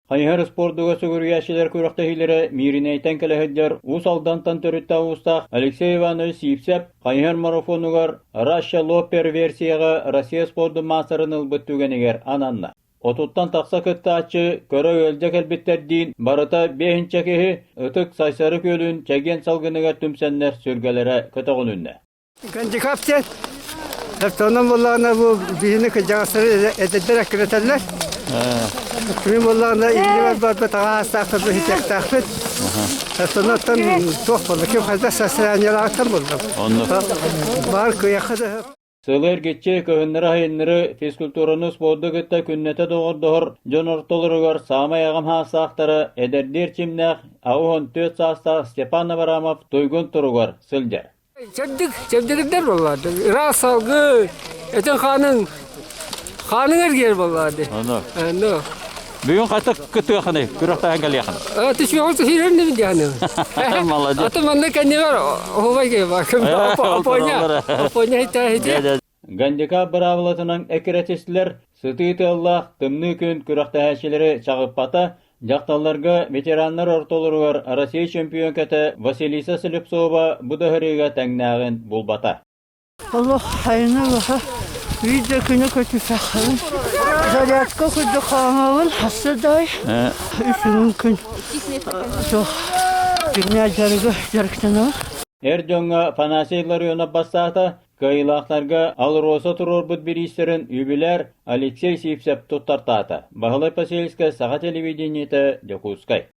Хайыһар спордугар сүгүрүйээччилэр күрэхтэһиилэрэ Мииринэйтэн кэлэ сылдьар Уус Алдантан төрүттээх уустаах Алексей Иванович Сивцев хайыһар марафонугар Russia Лопер версияҕа Россия спордун маастарын ылбыт түгэнигэр ананна. Отуттан тахса кыттааччы көрө ыалдьа кэлбиттэрдиин барыта биэһинчэ киһи Ытык Сайсары күөлүн чэгиэн салгыныгар түмсэннэр сүргэлэрэ көтөҕүлүннэ. Гандикап диэн Онон буоллаҕына бу биһини кырдьаҕастары эдэрдэр эккирэтэллэр. Мин буоллаҕына илиибэр барбыт аҕаастаахпыт, быһытыахтаахпыт. Оттон туох буолла, ким хайдах састаянньалааҕыттан буллум. Баар кыйахха да Сылы эргиччи кыһыннары-сайыннары физкультураны, спорду кытта күннэтэ доҕордоһор дьон ортолоругар саамай аҕам саастаахтара эдэрдии эрчимнээх 84 саастаах Степан Абрамов туйгун туругар сылдьар. Чэбдик, чэбдигирдэр буоллаады. Ыраас салгыы, этин хааның, хааның эргийэр буоллаады. Ону. Ону. Бүгүн хата кытыахыный, күрэхтэһэн кэлиэхин. Түспүөҕү түһүүрэн дебин диэхин. Молодец. Аты манна кэннибэр оһубай киһи бар. Опоня, опоня хитэ Гандикап быраабылатынан эккирэтистилэр, сытыы тыаллаах тымныы күн күрэхтэһээччилэри чаҕыппата, Дьахталларга ветераннар ортолоругар Россия чөмпүйүөҥкэтэ Василиса Слепцова бу да ыһырыыга тэҥнээҕин булбата. Олох хайына баха биир да күнү көтүпэххин зарядка курдук хаамабын хасса дай үс күн туох дьиҥнээх дьарыгы дьарыктанабын. Эр дьоҥҥо Афанасий Ларионов бастаата, Кыайыылаахтарга АЛРОСА туруорбут бириистэрин үбүлээр Алексей Сивцев туттартаата. Баһылай Посельскай, Саха телевидениетэ, Дьокуускай.